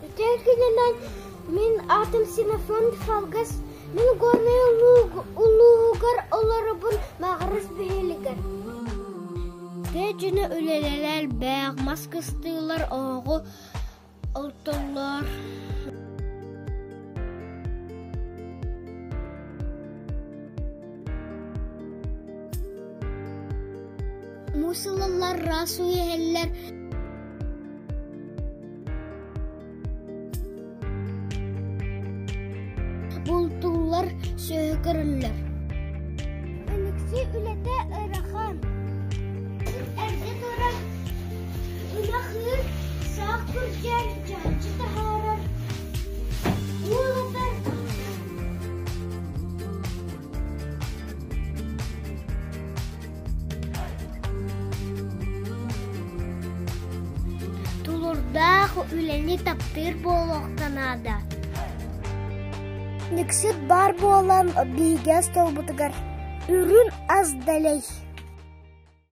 Үтүө күнүнэн мин аатым Синофон Фалгас, мин Горнай улууһугар олоробун Маҕарас бөһүөлэгэр. Тыа дьоно үлэлэрэ элбэх, мас кыстыылар, оһоҕу оттоллор. Муус ылаллар, ыраас уу иһэллэр. Бултууллар, сүөһү көрөллөр. Өлөксөй үлэтэ ыарахан. Эрдэ туран ынах ыыр, саах күрдьэр, чаһыччы таһаарар, уулатар. Тулуурдаах үлэни таптыыр буолуохха наада. Никсит баар буолан биһиги остуолбутугар үрүн ас дэлэй.